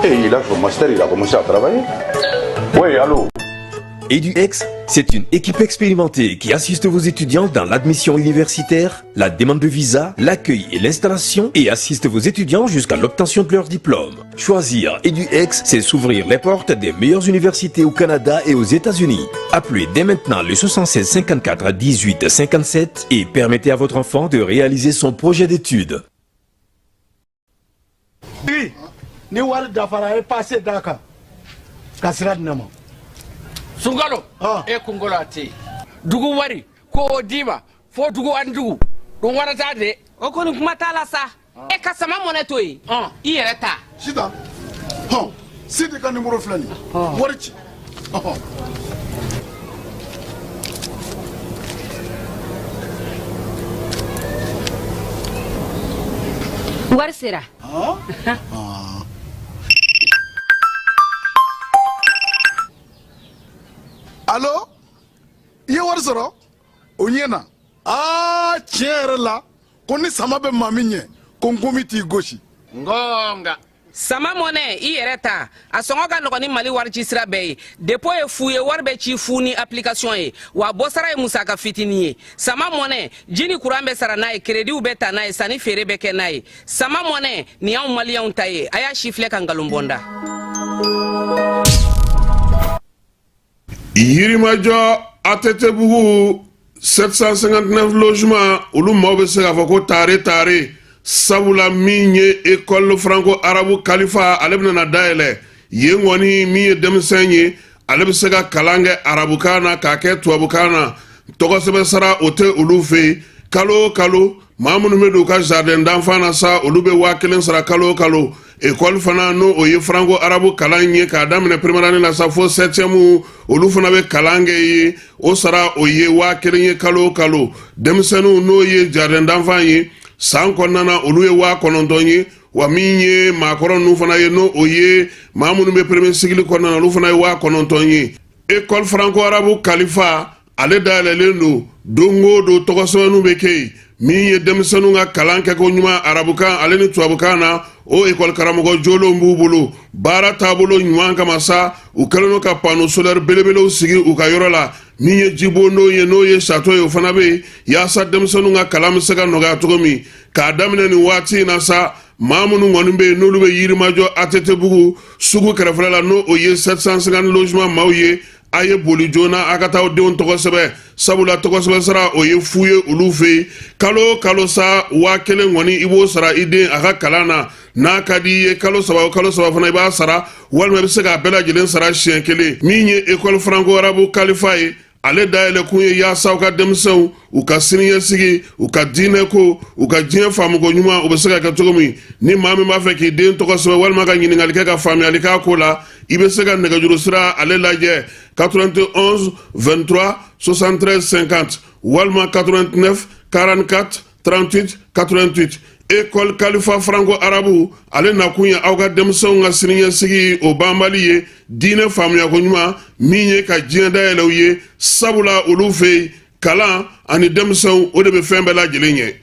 Et il a son master, il a commencé à travailler. Oui, allô. EduX, c'est une équipe expérimentée qui assiste vos étudiants dans l'admission universitaire, la demande de visa, l'accueil et l'installation et assiste vos étudiants jusqu'à l'obtention de leur diplôme. Choisir EduX, c'est s'ouvrir les portes des meilleures universités au Canada et aux États-Unis. Appelez dès maintenant le 76 54 18 57 et permettez à votre enfant de réaliser son projet d'études. Ni wari dafara, e passe d'a kan ka sira di ne ma. Sunkalo. Ah. E kunkolo a tɛ yen, dugu wari ko o d'i ma fo dugu ani dugu ɗum warata de. O kɔni, kuma t'a la sa. E ka Sama Mɔnɛ to yen, i yɛrɛ ta. Sisan hɔn, Sidi ka nimoro filɛ nin ye, wari ci ɔhɔn. Wari sera. Alo, i ye wari sɔrɔ o ɲɛ na. Aa, tiɲɛ yɛrɛ la, ko ni sama bɛ maa min ɲɛ, ko nkomi t'i gosi. Ngonga. Sama Mɔnɛ, i yɛrɛ ta, a sɔngɔ ka nɔgɔn ni Mali wari ci sira bɛɛ ye. Dépôt ye fu ye, wari bɛ ci fu ni application ye, wa bɔsara ye musaka fitinin ye. Sama Mɔnɛ, ji ni kuran bɛ sara n'a ye, créditw bɛ ta n'a ye, sanni feere bɛ kɛ n'a ye. Sama Mɔnɛ nin y'anw Maliyɛnw ta ye. A y'a si filɛ ka nkalon bɔnda. Yirimajɔ ATT-bugu 759 logement, olu maaw bɛ se k'a fɔ ko taare taare, sabula min ye école franco arabe Kalifa, ale bɛna na dayɛlɛ yen kɔni. Min ye denmisɛn ye, ale bɛ se ka kalan kɛ arabukan na k'a kɛ tubabukan na. Tɔgɔ sara o tɛ olu fɛ yen. Kalo o kalo, maa minnu bɛ don u ka jardin d'enfant na sa, olu bɛ 1000 sara kalo o kalo. École fana, n'o o ye franco arabe kalan ye, k'a daminɛ première année la sa fo septième, olu fana bɛ kalan kɛ ye. O sara, o ye 1000 ye kalo o kalo. Denmisɛnninw, n'o ye jardin d'enfant ye, san kɔnɔna na, olu ye 9000 ye. Wa min ye maakɔrɔ ninnu fana ye, n'o o ye maa minnu bɛ premier cycle kɔnɔna na, olu fana ye 9000 ye. École franco arabe Kalifa, ale dayɛlɛlen don. Don o don, tɔgɔ sɛbɛnniw bɛ kɛ yen. Min ye denmisɛnninw ka kalan kɛko ɲuman arabukan ale ni tubabukan na, o ekɔli karamɔgɔ jolenw b'u bolo. Baara taabolo ɲuman kama sa, u kɛlen don ka panneau solaire belebelew sigi u ka yɔrɔ la. Min ye jibondon ye, n'o ye château ye, o fana bɛ yen, yaasa denmisɛnninw ka kalan bɛ se ka nɔgɔya cogo min. K'a daminɛ nin waati in na sa, maa minnu kɔni bɛ yen, n'olu bɛ Yirimajɔ ATT-bugu sugu kɛrɛfɛla la, n'o o ye 750 logement maaw ye, a ye boli joona a ka taa aw denw tɔgɔ sɛbɛn, sabula tɔgɔ sɛbɛn sara, o ye fu ye olu fɛ yen. Kalo o kalo sa, 1000 kɔni, i b'o sara i den a ka kalan na. N'a ka di i ye, kalo 3 o kalo 3 fana i b'a sara, walima i bɛ se k'a bɛɛ lajɛlen sara siɲɛ kelen. Min ye école franco arabe Kalifa ye, ale dayɛlɛ kun ye yaasa u ka denmisɛnw, u ka siniɲɛsigi, u ka diinɛ ko, u ka diɲɛ faamuko ɲuman, u bɛ se ka kɛ cogo min. Ni maa min b'a fɛ k'i den tɔgɔ sɛbɛn walima ka ɲininkali kɛ ka faamuyali k'a ko la, i bɛ se ka nɛgɛjuru sira ale lajɛ: 91 23 73 50 walima 89 44 38 88. École Kalifa franco arabe, ale nakun ye aw ka denmisɛnw ka siniɲɛsigi o banbali ye, diinɛ faamuyako ɲuman, min ye ka diɲɛ dayɛlɛ u ye, sabula olu fɛ yen, kalan ani denmisɛnw, o de bɛ fɛn bɛɛ lajɛlen ɲɛ.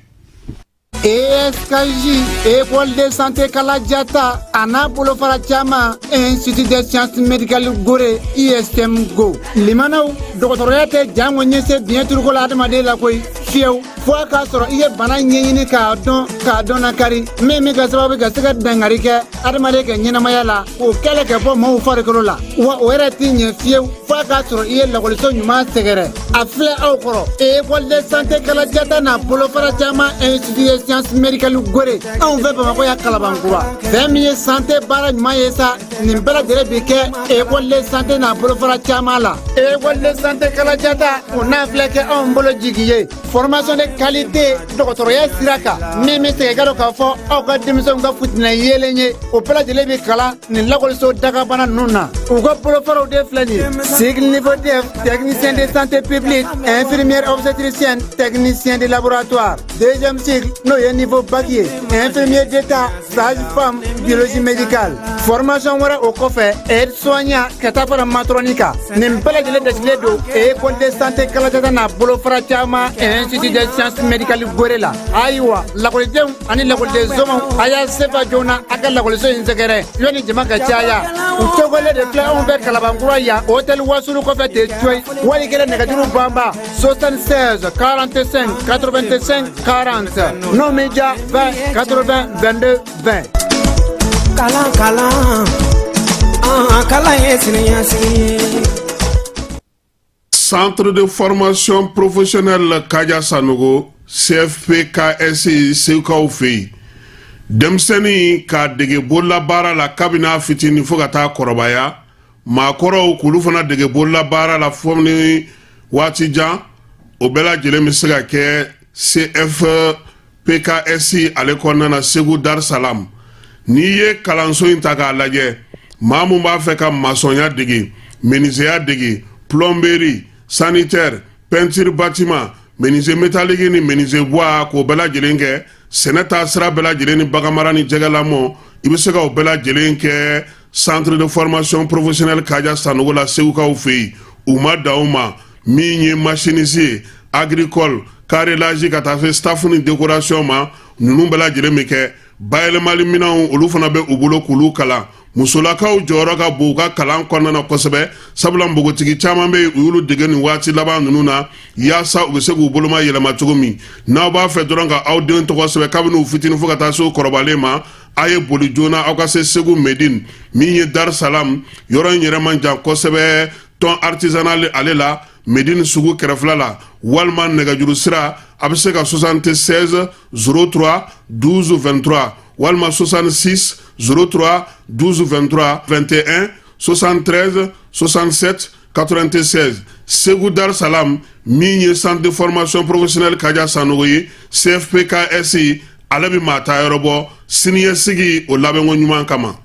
ESKJ, École de santé Kalajata, a n'a bolofara caman, Institut des sciences médicales Gore, ISM Go. Limanaw, dɔgɔtɔrɔya tɛ jango ɲɛse biɲɛ turuko la adamaden la koyi, fiyewu, fo a k'a sɔrɔ i ye bana ɲɛɲini k'a dɔn, k'a dɔn nakari min bɛ kɛ sababu ka se ka dankari kɛ adamaden ka ɲɛnamaya la, k'o kɛlɛ kɛ bɔ maaw farikolo la. Wa o yɛrɛ t'i ɲɛ fiyewu, fo a k'a sɔrɔ i ye lakɔliso ɲuman sɛgɛrɛ. A filɛ aw kɔrɔ, École de santé Kalajata n'a bolofara caman, Institut des sciences médicales Gore, anw fɛ Bamakɔ ya Kalabankura. Fɛn min ye santé baara ɲuman ye sa, nin bɛɛ lajɛlen bi kɛ école de santé n'a bolofara caman la. École de santé Kalajata, o n'a filɛ kɛ anw bolo jigi ye, formation de qualité dɔgɔtɔrɔya sira kan, min bɛ segin ka dɔn k'a fɔ aw ka denmisɛnw ka futinɛ yeelen ye, o bɛɛ lajɛlen bi kalan nin lakɔliso dagabana ninnu na. U ka bolofaraw de filɛ nin ye: cycle niveau DEF, technicien de santé publique, infirmière obstétricienne, technicien de laboratoire. Deuxième cycle, n'o ye niveau bac ye, infirmier d'état, sage femme, biologie médicale. Formation wɛrɛ o kɔfɛ, aide soignant ka taa fara matron kan. Nin bɛɛ lajɛlen dasigilen don école de santé Kalajata n'a bolofara caman, institut des sciences médicales Gore la. Ayiwa, lakɔlidenw ani lakɔliden somaw, a y'a sefa joona a ka lakɔliso in sɛgɛrɛ yanni jama ka caya. U cogolen de filɛ anw fɛ Kalabankura yan, hôtel Wasulu kɔfɛ ten coyi. Wali kɛlɛ nɛgɛjuru banba 76 45 85 40, n'o m'i diya, 20 80 22 20. Kalan, kalan, an kalan ye siniɲɛsigi ye. Centre de formation professionnelle Kaja Sanogo, CFPKS, Segukaw fɛ yen, denmisɛnnin k'a dege bololabaara la kabini a fitinin fo ka taa kɔrɔbaya, maakɔrɔw k'olu fana dege bololabaara la fo ni waati jan, o bɛɛ lajɛlen bɛ se ka kɛ CFPKS ale kɔnɔna na, Segu Dar Salam. N'i ye kalanso in ta k'a lajɛ, maa mun b'a fɛ ka masɔnya dege, menuisier dege, plomberie, sanitaire, peinture bâtiment, menuisier métallique ni menuisier bois, k'o bɛɛ lajɛlen kɛ, sɛnɛ taa sira bɛɛ lajɛlen ni baganmara ni jɛgɛlamɔ, i bɛ se ka o bɛɛ lajɛlen kɛ centre de formation professionnelle Kaja Sanogo la, Segukaw fɛ yen. U ma dan o ma, min ye machiniste ye, agricole, carrelage, ka taa se staff ni décoration ma, ninnu bɛɛ lajɛlen bɛ kɛ. Bayɛlɛmali minɛnw, olu fana bɛ u bolo k'olu kalan. Musolakaw jɔyɔrɔ ka bon u ka kalan kɔnɔna na kosɛbɛ, sabula npogotigi caman bɛ yen, u y'olu dege nin waati laban ninnu na, yaasa u bɛ se k'u boloma yɛlɛma cogo min. N'aw b'a fɛ dɔrɔn ka aw den tɔgɔ sɛbɛn kabini u fitinin fo ka taa se u kɔrɔbalen ma, a ye boli joona aw ka se Segu Medine, min ye Dar Salam yɔrɔ in yɛrɛ man jan kosɛbɛ, tɔn artisanal ale la, Medine sugu kɛrɛfɛla la. Walima nɛgɛjuru sira, a bɛ se ka 76 03 12 23, walima 66 03 12 23 21 73 67 96. Segu Dar Salam, min ye centre de formation professionnelle Kaja Sanogo ye, CFPKS, ale bɛ maa ta yɔrɔ bɔ siniɲɛsigi o labɛnko ɲuman kama.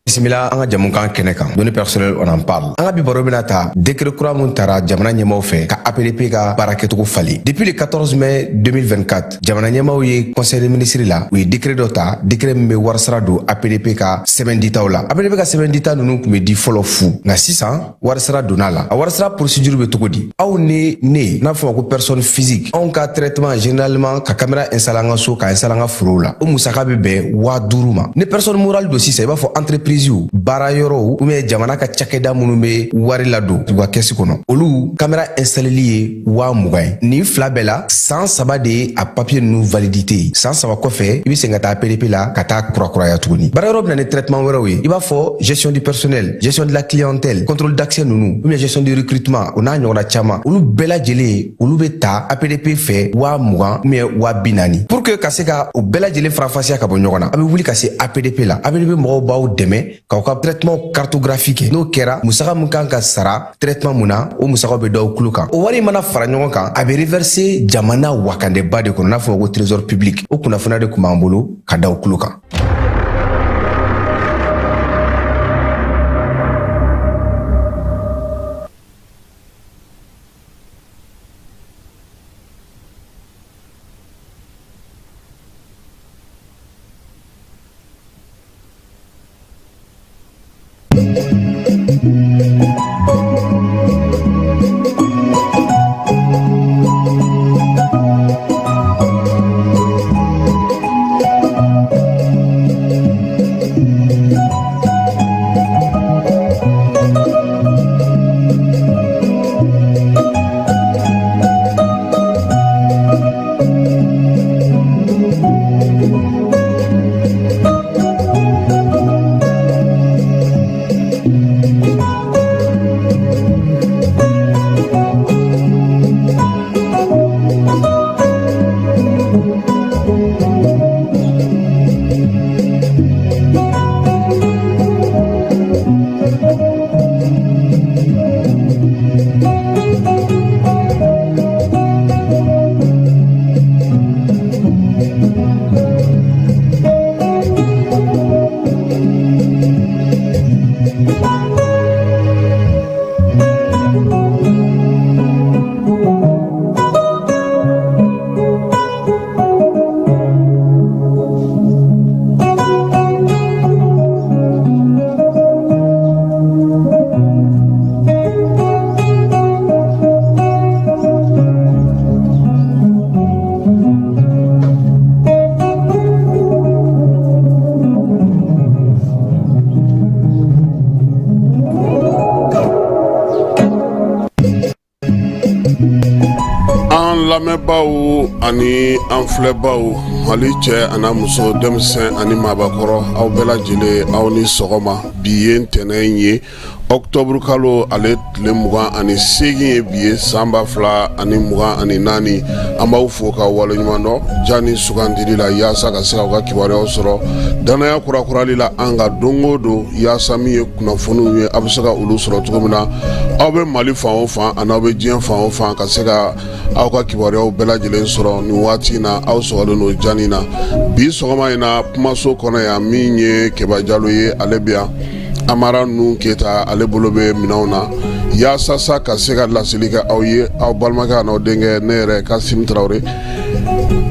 Bisimila an ka jamukan kɛnɛ kan, données personnelles, on en parle. An ka bi baro bɛna ta décret kura mun tara jamana ɲɛmaw fɛ ka APDP ka baara kɛcogo falen. Depuis le 14 mai 2024, jamana ɲɛmaw ye conseil des ministres la, u ye décret dɔ ta, décret min bɛ warisara don APDP ka sɛbɛn ditaw la. APDP ka sɛbɛn dita ninnu tun bɛ di fɔlɔ fu, nka sisan warisara donna la. A warisara procédure bɛ cogo di? Aw ni ne n'a fɔ ma ko personne physique, anw ka traitement, généralement ka caméra installer an ka so, ka installer an ka forow la, o musaka bɛ bɛn 5000 ma. Ni personne morale don sisan, i b'a fɔ entreprise, baara yɔrɔw, ou bien jamana ka cakɛda minnu bɛ wari ladon u ka kɛsi kɔnɔ, olu caméra installeli ye 20 000 ye. Nin fila bɛɛ la, san 3 de ye a papier ninnu validité ye. San 3 kɔfɛ, i bɛ segin ka taa APDP la ka taa kurakuraya tuguni. Baara yɔrɔ bɛ na ni traitement wɛrɛw ye, i b'a fɔ gestion du personnel, gestion de la clientèle, contrôle d'accès ninnu, ou bien gestion du recrutement, o n'a ɲɔgɔnna caman, olu bɛɛ lajɛlen, olu bɛ ta APDP fɛ 20 000 ou bien 40 000. Pour que ka se ka o bɛɛ lajɛlen faranfasiya ka bɔ ɲɔgɔn na, a bɛ wuli ka se APDP la. APDP mɔgɔw b'aw dɛmɛ k'aw ka traitement cartographie kɛ. N'o kɛra, musaka min kan ka sara traitement mun na, o musakaw bɛ d'aw tulo kan. O wari mana fara ɲɔgɔn kan, a bɛ reverser jamana wakandeba de kɔnɔ, n'a fɔ ko trésor public. O kunnafoniya de tun b'an bolo ka da o tulo kan. lamɛnbaaw ani an filɛbaaw, Mali cɛ an'a muso, denmisɛn ani maabakɔrɔ, aw bɛɛ lajɛlen, aw ni sɔgɔma. Bi ye ntɛnɛn ye, ɔkutɔburu kalo ale tile 28 ye bi ye, san 2024. An b'aw fo ka waleɲuman dɔn Jani sugandili la, yaasa ka se k'aw ka kibaruyaw sɔrɔ danaya kurakurali la an ka don o don, yaasa min ye kunnafoniw ye, a bɛ se ka olu sɔrɔ cogo min na, aw bɛ Mali fan o fan ani aw bɛ diɲɛ fan o fan, ka se ka aw ka kibaruyaw bɛɛ lajɛlen sɔrɔ nin waati in na. Aw sɔgɔlen don Jani na bi sɔgɔma in na. Kumaso kɔnɔ yan, min ye Keba Jalo ye, ale bɛ yan. Amara Nun Keyita, ale bolo bɛ minɛnw na yaasa sa ka se ka laseli kɛ aw ye. Aw balimakɛ an'aw denkɛ, ne yɛrɛ Kasim Tarawele.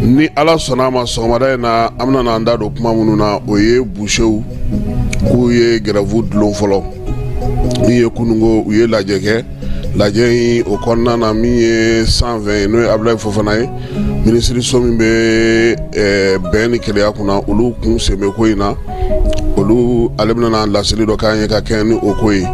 Ni Ala sɔnna a ma, sɔgɔmada in na, an bɛna an da don kuma minnu na, o ye busew k'u ye gɛrɛfu dulon fɔlɔ min ye kununko, u ye lajɛ kɛ. Lajɛ in o kɔnɔna na, min ye 120 ye, n'o ye Abulayi Fofana ye, minisiriso min bɛ bɛn ni kelenya kunna, olu kun sen bɛ ko in na. Olu ale bɛna laseli dɔ k'an ye ka kɛɲɛ ni o ko ye.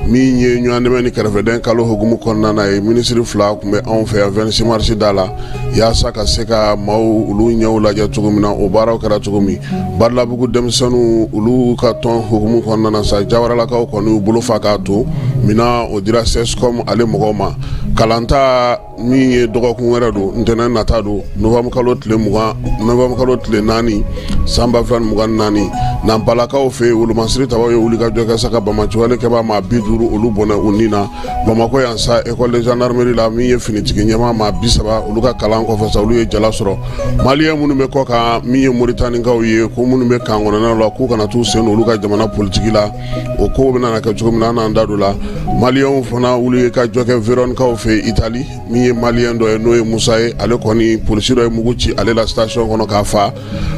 Min ye ɲɔgɔndɛmɛ ni kɛrɛfɛdɛn kalo hukumu kɔnɔna na ye, minisiri fila tun bɛ anw fɛ yan 26 mars da la, yaasa ka se ka maaw olu ɲɛw lajɛ cogo min na, o baaraw kɛra cogo min. Badalabugu denmisɛnninw olu ka tɔn hukumu kɔnɔna na sa, Jawaralakaw kɔni y'u bolo fa k'a to minan, o dira CSCOM ale mɔgɔw ma. Kalanta min ye dɔgɔkun wɛrɛ don, ntɛnɛn nata don, novembre kalo tile 20, novembre kalo tile 4, san 2024. Nanpalakaw fɛ yen, wolomasiri tabaw ye wulikajɔ kɛ sa ka banbaanciwale kɛbaa maa 50 olu bɔnɛ u ni na. Bamakɔ yan sa, école de gendarmerie la, min ye finitigi ɲɛmaa maa 30, olu ka kalan kɔfɛ sa, olu ye jala sɔrɔ. Maliyɛn minnu bɛ kɔ kan, min ye Moritanikaw ye, ko minnu bɛ kan kɔnɔnaw la, k'u kana t'u sen don olu ka jamana politiki la, o ko bɛna kɛ cogo min na, an n'an da don la. Maliyɛnw fana wulikajɔ kɛ Veronkaw fɛ Itali. Min ye maliyɛn dɔ ye, n'o ye Musa ye, ale kɔni polisi dɔ ye mugu ci ale la station kɔnɔ k'a fa.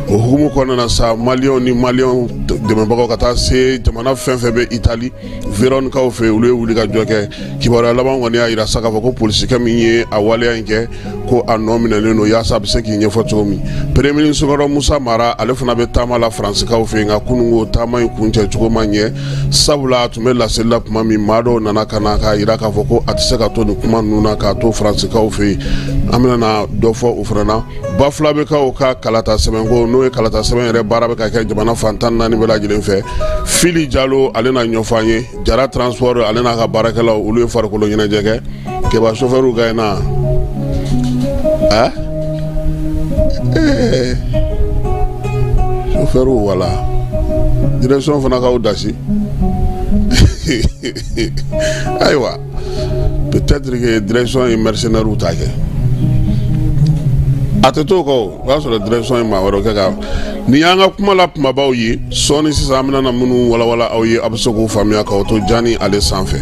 O hukumu kɔnɔna na sa, maliyɛnw ni maliyɛnw dɛmɛbagaw, ka taa se jamana fɛn fɛn bɛ Itali, Veronkaw fɛ, olu ye wulikajɔ kɛ. Kibaruya laban kɔni y'a jira sa k'a fɔ ko polisikɛ min ye a waleya in kɛ, ko a nɔ minɛlen don, yaasa a bɛ se k'i ɲɛfɔ cogo min. Premier ministre kɔrɔ Musa Mara, ale fana bɛ taama la Faransikaw fɛ yen, nka kununko taama in kuncɛ cogo ma ɲɛ, sabula a tun bɛ laseli la tuma min, maa dɔw nana ka na k'a jira k'a fɔ ko a tɛ se ka to nin kuma ninnu na k'a to Faransikaw fɛ yen. An bɛna na dɔ fɔ o fana na. Bafulabekaw ka kalata sɛbɛnko, n'o ye kalata sɛbɛn yɛrɛ baara bɛ ka kɛ jamana fan 14 bɛɛ lajɛlen fɛ, Fili Jalo ale na ɲɛfɔ an ye. Jara Transport ale n'a ka baarakɛlaw, olu ye farikolo ɲɛnajɛ kɛ. Keba, chauffeur ka na a chauffeur, wala direction fana k'aw dasi. Ayiwa, peut-être que direction ye mercenaires ta kɛ, a tɛ t'o kɔ, o y'a sɔrɔ direction ye maa wɛrɛw kɛ ka nin y'an ka kuma la kumabaw ye. Sɔɔni sisan, an bɛna na minnu walawala aw ye, a bɛ se k'o faamuya k'aw to Jani ale sanfɛ.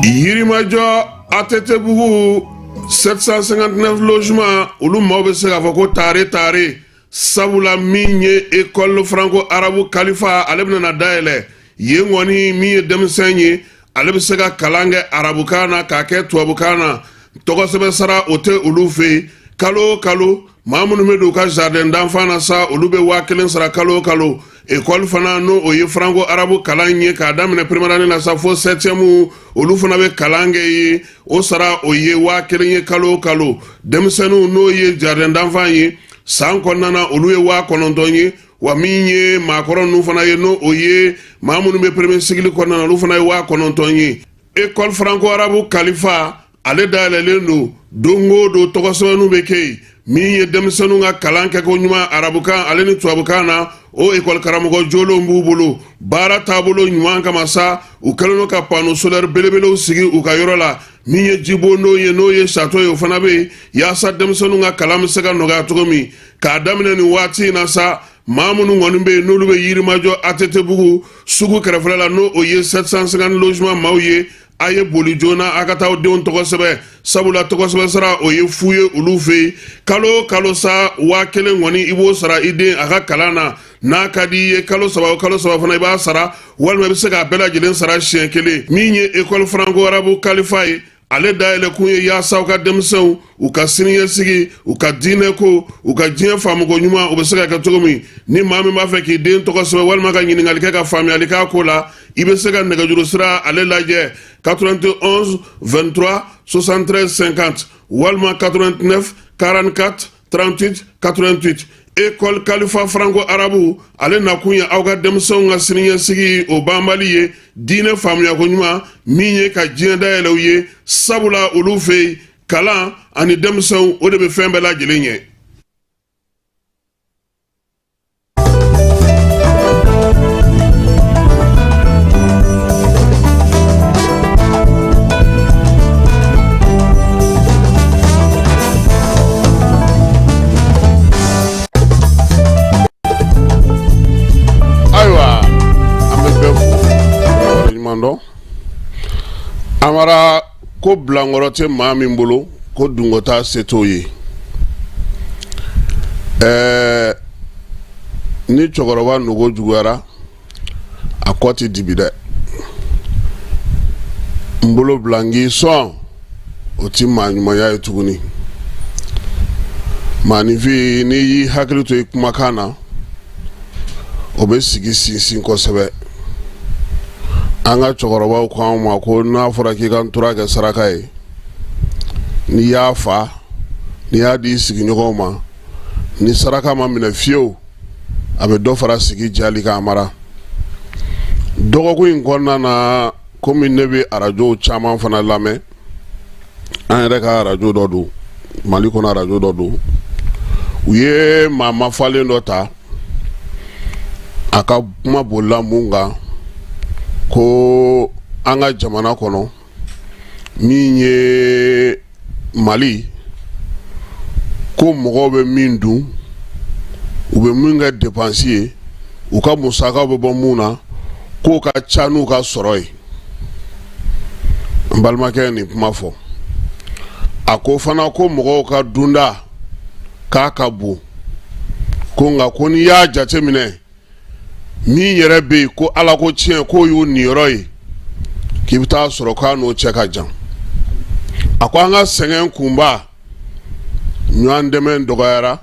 Yirimajɔ ATT bugu 759 logement, olu maaw bɛ se k'a fɔ ko tare tare, sabula min ye école franco arabe Kalifa, ale bɛna na dayɛlɛ yen kɔni. Min ye denmisɛn ye, ale bɛ se ka kalan kɛ arabukan na k'a kɛ tubabukan na. Tɔgɔsɛbɛn sara o tɛ olu fɛ yen. Kalo o kalo, maa minnu bɛ don u ka jardin d'enfant na sa, olu bɛ 1000 sara kalo o kalo. École fana, n'o o ye franco arabe kalan ye, k'a daminɛ première année la sa fo septième, olu fana bɛ kalan kɛ yen. O sara o ye 1000 ye kalo o kalo. Denmisɛnninw, n'o ye jardin d'enfant ye, san kɔnɔna na, olu ye 9000 ye. Wa min ye maakɔrɔ ninnu fana ye, n'o o ye maa minnu bɛ premier cycle kɔnɔna na, olu fana ye 9000 ye. École franco arabe Kalifa, ale dayɛlɛlen don. Don o don, tɔgɔsɛbɛnninw bɛ kɛ yen. Min ye denmisɛnninw ka kalan kɛko ɲuman arabukan ale ni tubabukan na, o ekɔli karamɔgɔ jolenw b'u bolo. Baara taabolo ɲuman kama sa, u kɛlen don ka panneau solaire belebelew sigi u ka yɔrɔ la. Min ye jibondon ye, n'o ye château ye, o fana bɛ yen, yaasa denmisɛnninw ka kalan bɛ se ka nɔgɔya cogo min. K'a daminɛ nin waati in na sa, maa minnu kɔni bɛ yen, n'olu bɛ Yirimajɔ ATT bugu sugu kɛrɛfɛla la, n'o o ye 750 logement maaw ye, a ye boli joona a ka taa aw denw tɔgɔ sɛbɛn, sabula tɔgɔ sɛbɛn sara o ye fu ye olu fɛ yen. Kalo o kalo sa, 1000 kɔni, i b'o sara i den a ka kalan na. N'a ka di i ye, kalo 3 o kalo 3 fana i b'a sara, walima i bɛ se k'a bɛɛ lajɛlen sara siɲɛ kelen. Min ye école franco arabe Kalifa ye, ale dayɛlɛ kun ye yaasa u ka denmisɛnw u ka siniɲɛsigi, u ka diinɛ ko, u ka diɲɛ faamuko ɲuman, u bɛ se ka kɛ cogo min. Ni maa min b'a fɛ k'i den tɔgɔ sɛbɛn walima ka ɲininkali kɛ ka faamuyali k'a ko la, i bɛ se ka nɛgɛjuru sira ale lajɛ: 91 23 73 50. walima 89 44 38 88. École Kalifa Franco Arabu, ale nakun ye aw ka denmisɛnw ka siniɲɛsigi o banbali ye, diinɛ faamuyako ɲuman min ye ka diɲɛ dayɛlɛ u ye, sabula olu fɛ yen kalan ani denmisɛnw o de bɛ fɛn bɛɛ lajɛlen ɲɛ. Ayiwa, an bɛ bɛɛ fo waleɲuman dɔn. Amara ko bilankɔrɔ tɛ maa min bolo, ko dungɔta se t'o ye. Ɛɛ, ni cɛkɔrɔba nogo juguyara, a kɔ tɛ dibi dɛ. N bolo bila n k'i sɔn, o ti maa ɲumanya ye tuguni. Maaninfin, n'i y'i hakili to i kumakan na, o bɛ sigi sinsin kosɛbɛ. An ka cɛkɔrɔbaw ko anw ma ko n'a fɔra k'i ka ntura kɛ saraka ye, n'i y'a fa, n'i y'a di i sigiɲɔgɔnw ma, ni saraka ma minɛ fiyewu, a bɛ dɔ fara sigi jali kan. Mara dɔgɔkun in kɔnɔna na, komi ne bɛ arajow caman fana lamɛn, an yɛrɛ ka arajo dɔ don, Mali kɔnɔ arajo dɔ don, u ye maa mafalen dɔ ta, a ka kuma bolila mun kan, ko an ka jamana kɔnɔ min ye Mali, ko mɔgɔw bɛ min dun, u bɛ min kɛ dépense ye, u ka musakaw bɛ bɔ mun na, k'o ka ca n'u ka sɔrɔ ye. N balimakɛ ye nin kuma fɔ. A ko fana ko mɔgɔw ka dunda k'a ka bon, ko nka ko n'i y'a jateminɛ, min yɛrɛ bɛ yen ko Ala ko tiɲɛ k'o y'u niyɔrɔ ye, k'i bɛ taa sɔrɔ k'a n'o cɛ ka jan. A ko an ka sɛgɛn kunba, ɲɔgɔn dɛmɛ dɔgɔyara,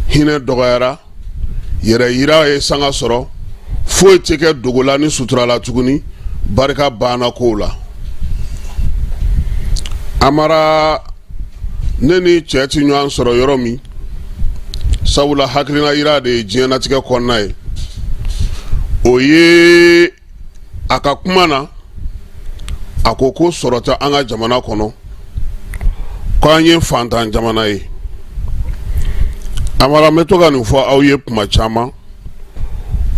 hinɛ dɔgɔyara, yɛrɛ yira ye sanga sɔrɔ, foyi tɛ kɛ dogo la ni sutura la tuguni, barika banna kow la. Amara, ne ni cɛ ti ɲɔgɔn sɔrɔ yɔrɔ min, sabula hakilina yira de ye diɲɛnatigɛ kɔnɔna ye, o ye a ka kuma na, a ko ko sɔrɔ tɛ an ka jamana kɔnɔ, ko an ye fantan jamana ye. Amara, n bɛ to ka nin fɔ aw ye kuma caman,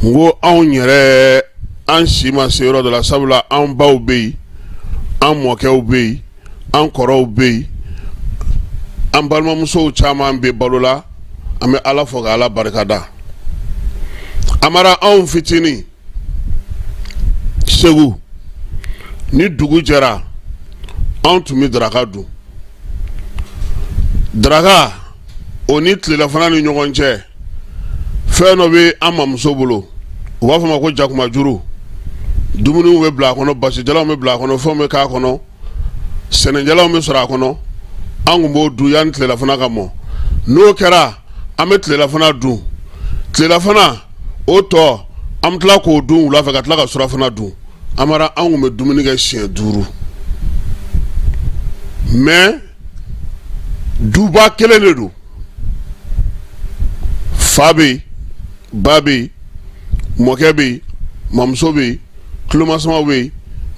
n ko anw yɛrɛ, an si ma se yɔrɔ dɔ la, sabula an baw bɛ yen, an mɔkɛw bɛ yen, an kɔrɔw bɛ yen, an balimamusow caman bɛ balo la, an bɛ Ala fo ka Ala barika da. Amara, anw fitinin Segu, ni dugu jɛra, anw tun bɛ daraka dun. Daraka o ni tilelafana ni ɲɔgɔn cɛ, fɛn dɔ bɛ an mamuso bolo, u b'a fɔ ma ko jakumajuru. Dumuniw bɛ bila a kɔnɔ, basijalanw bɛ bila a kɔnɔ, fɛnw bɛ k'a kɔnɔ, sɛnɛjalanw bɛ sɔrɔ a kɔnɔ. An tun b'o dun yanni tilelafana ka mɔ. N'o kɛra, an bɛ tilelafana dun. Tilelafana o tɔ, an bɛ tila k'o dun wula fɛ, ka tila ka surafana dun. Amara, an tun bɛ dumuni kɛ siɲɛ 5, mais duba kelen de don, fa bɛ yen, ba bɛ yen, mɔkɛ bɛ yen, mamuso bɛ yen, tulomasamaw bɛ yen,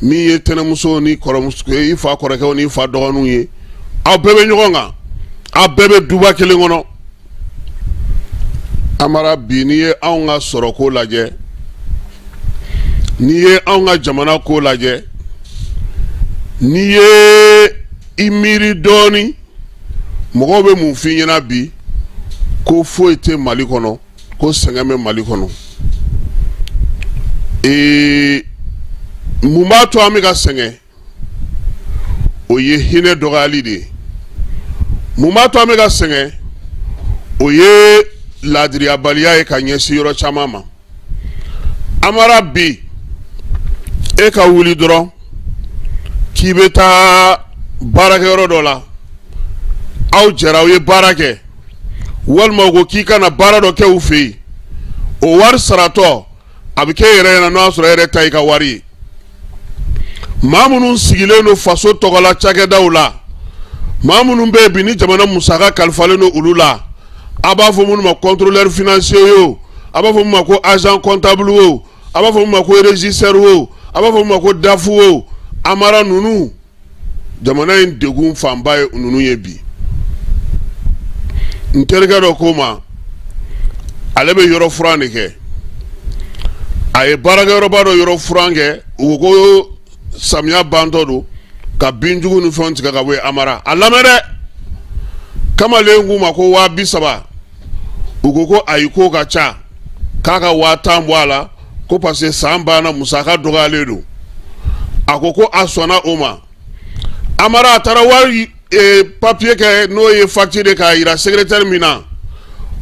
min ye tɛnɛmuso ni kɔrɔmuso, i fa kɔrɔkɛw ni fa dɔgɔninw ye, aw bɛɛ bɛ ɲɔgɔn kan, aw bɛɛ bɛ duba kelen kɔnɔ. Amara, bi n'i ye anw ka sɔrɔko lajɛ, n'i ye anw ka jamana ko lajɛ, n'i ye i miiri dɔɔnin, mɔgɔw bɛ mun f'i ɲɛna bi? Ko foyi tɛ Mali kɔnɔ, ko sɛgɛn bɛ Mali kɔnɔ. Ee, mun b'a to an bɛ ka sɛgɛn? O ye hinɛ dɔgɔyali de ye. Mun b'a to an bɛ ka sɛgɛn? O ye laadiriyabaliya ye ka ɲɛsin yɔrɔ caman ma. Amara, bi e ka wuli dɔrɔn k'i bɛ taa baarakɛyɔrɔ dɔ la, aw jɛra, aw ye baara kɛ, walima u ko k'i ka na baara dɔ kɛ u fɛ yen, o wari saratɔ, a bɛ kɛ e yɛrɛ ɲɛna n'o y'a sɔrɔ e yɛrɛ ta y'i ka wari ye. Maa minnu sigilen don faso tɔgɔla cakɛdaw la, Maa minnu bɛ yen bi ni jamana musaka kalifalen don olu la, a b'a fɔ minnu ma contrôleur financier ye o, a b'a fɔ min ma ko agent comptable o, a b'a fɔ min ma ko régisseur o, a b'a fɔ min ma ko DAF o, Amara, ninnu jamana in degun fanba ye ninnu ye bi. N terikɛ dɔ ko ma, ale bɛ yɔrɔ furan de kɛ. A ye baarakɛyɔrɔba dɔ yɔrɔ furan kɛ. U ko ko samiya bantɔ don, ka binjugu ni fɛnw tigɛ ka bɔ yen. Amara, a lamɛn dɛ, kamalen k'u ma ko 30 000. U ko ko ayi, k'o ka ca, k'a ka 10 000 bɔ a la, ko parce que san banna, musaka dɔgɔyalen don. A ko ko a sɔnna o ma. Amara, a taara wari papiye kɛ, n'o ye facture, k'a yira secrétaire min na,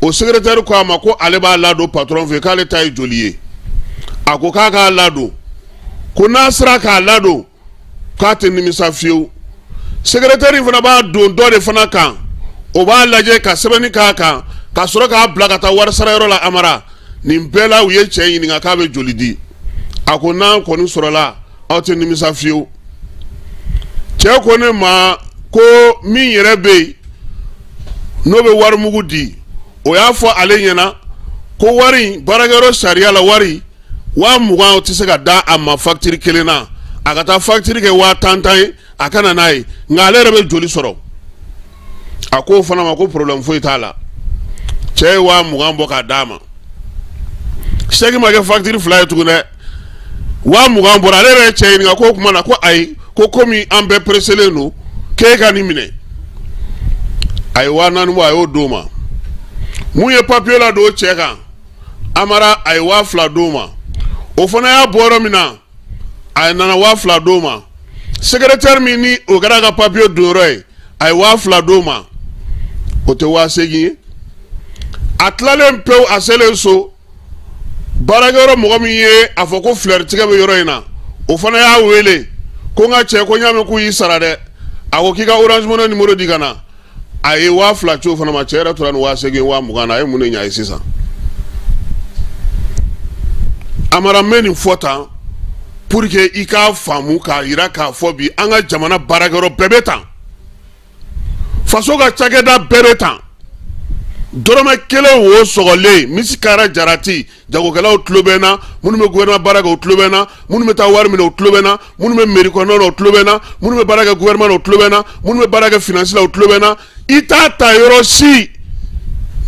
o secrétaire ko a ma ko ale b'a ladon patron fɛ, k'ale ta ye joli ye. A ko k'a k'a ladon, ko n'a sera k'a ladon, k'a tɛ nimisa fiyewu. Secrétaire in fana b'a don dɔ de fana kan, o b'a lajɛ ka sɛbɛnni k'a kan, ka sɔrɔ k'a bila ka taa wari sarayɔrɔ la. Amara, nin bɛɛ la, u ye cɛ ɲininka k'a bɛ joli di. A ko n'an kɔni sɔrɔla, aw tɛ nimisa fiyewu. Cɛ ko ne ma ko min yɛrɛ bɛ yen n'o bɛ wari mugu di, o y'a fɔ ale ɲɛna ko wari in, baarakɛyɔrɔ sariya la, wari 20 000 o tɛ se ka da a ma facture kelen na. A ka taa facture kɛ 10 000 tan ye, a ka na n'a ye. Nka ale yɛrɛ bɛ joli sɔrɔ? A k'o fana ma ko problème foyi t'a la. Cɛ ye 20 000 bɔ k'a d'a ma. Chèque ma kɛ facture fila ye tugun dɛ, 20 000 bɔra. Ale yɛrɛ ye cɛ ɲininka k'o kuma na, ko ayi, ko komi an bɛɛ pereselen don, k'e ka nin minɛ. A ye 4000 bɔ, a y'o d'o ma. Mun ye papiye la don o cɛ kan, Amara, a ye 2000 d'o ma. O fana y'a bɔ yɔrɔ min na, a nana 2000 d'o ma. Secrétaire min ni o kɛra a ka papiye don yɔrɔ ye, a ye 2000 d'o ma. O tɛ 8000 ye. A tilalen pewu, a selen so, baarakɛyɔrɔ mɔgɔ min ye a fɔ ko fleur tigɛ bɛ yɔrɔ in na, o fana y'a wele ko n ka cɛ, ko n y'a mɛn k'u y'i sara dɛ. A ko k'i ka Orange Money numéro di ka na. A ye 2000 ci o fana ma. Cɛ yɛrɛ tora ni 8000, 20 000 na. A ye mun de ɲa ye sisan? Amara, n bɛ nin fɔ tan pour que i k'a faamu, k'a yira k'a fɔ bi an ka jamana baarakɛyɔrɔ bɛɛ bɛ tan, faso ka cakɛda bɛɛ bɛ tan. Dɔrɔmɛ kelen wo sɔgɔlen misi kara jarati. Jagokɛlaw tulo bɛ n na, minnu bɛ gouvernement baara kɛ, o tulo bɛ n na, minnu bɛ taa wari minɛ, o tulo bɛ n na, minnu bɛ mairie kɔnɔna na, o tulo bɛ n na, minnu bɛ baara kɛ gouvernement na, o tulo bɛ n na, minnu bɛ baara kɛ finance la, o tulo bɛ n na. I t'a ta yɔrɔ si,